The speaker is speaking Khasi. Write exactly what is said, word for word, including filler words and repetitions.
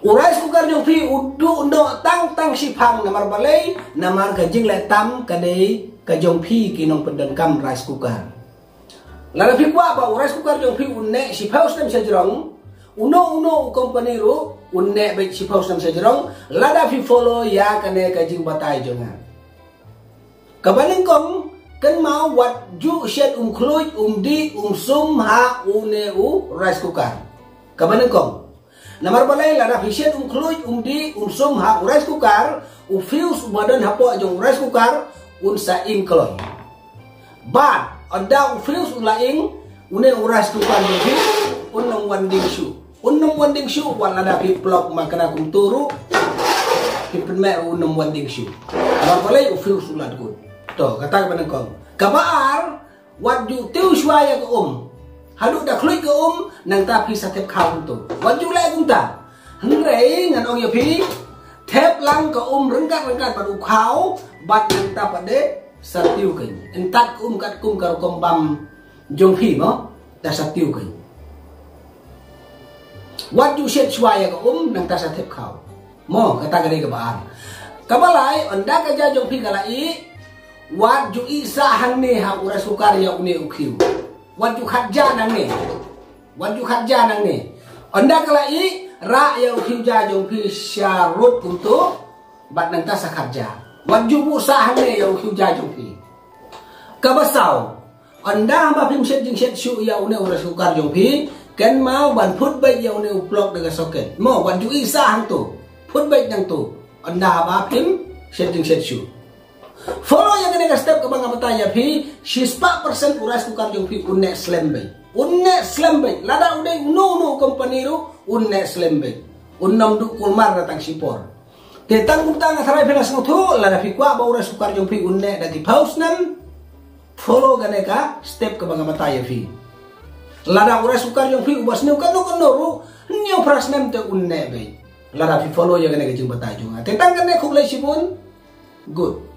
U rice cooker jong phi u duh noh tang tang shiphang, namar balei? Namar ka jingleh tam ka dei ka jong phi ki nongpyndonkam rice cooker. Lada phi kwah ba u rice cooker jong phi un neh shiphew snem sha jrong, uno uno u company ruh un neh beit shiphew snem sha jrong, lada phi follow ïa kane ka jingbatai jong nga. Kaba nyngkong, kynmaw wat ju shet um khluit, um dih, um sum ha une u rice cooker. Kaba nyngkong. Namar balei? Lada phi shet um khluit, um dih, um sum ha u rice cooker, u fuse uba don hapoh jong u rice cooker un sa ing kloi. Bad ynda u fuse u la ing, une u rice cooker jong phi un ym wan ding shuh. Un ym wan ding shuh, wat lada phi plug ma kane kumto ruh, phi pynmeh ruh un ym wan ding shuh. Namar balei? U fuse u la dkut. To, kata kaba nyngkong. Kaba ar, wat ju tiew shuwa ïa ka um. Haduh da khluit ka um, nangta phi sa thep khaw kumto. Wat ju leh kumta. Hynrei ngan ong ïa phi, thep lang ka um ryngkat ryngkat bad u khaw, bad nangta pat de sa tiew kein. Yntat ka um katkum ka rukom bam jong phi mo, da sa tiew kein. Wat ju shet shuwa ïa ka um, nangta sa thep khaw. Mo, kata ka dei kaba ar. Kaba lai, ynda ka ja jong phi ka la ih, wat ju ih sah hangne ha u rice cooker ïa une u khiew. Wat ju khat ja nangne. Wat ju khat ja nangne. Ynda ka la ih, rah ïa u khiew ja jong phi sharud kumto, bad nangta sa khat ja. Wat ju buh sah hangne ïa u khiew ja jong phi. Kaba saw, ynda haba phim shet jingshet shuh ïa une u rice cooker jong phi, kynmaw ban phut beit ïa une u plug da ka socket. Mo, wat ju ih sah hangto. Phut beit nangto. Ynda haba phim shet jingshet shuh. Follow ïa kane ka step kaba nga batai ïa phi, shispah percent u rice cooker jong phi un neh slem beit. Un neh slem beit. Lada u dei uno uno u company ruh, un neh slem beit. Un ym duh kulmar da tang shipor. Te tang kumta nga tharai phi la sngewthuh, lada phi kwah ba u rice cooker jong phi un neh da ki phew snem, follow kane ka step kaba nga batai ïa phi. Lada u rice cooker jong phi uba sniew kano kano ruh, hynñiew phra snem te un neh beit. Lada phi follow ïa kane ka jingbatai jong nga. Te tang kane, khublei shibun. Good.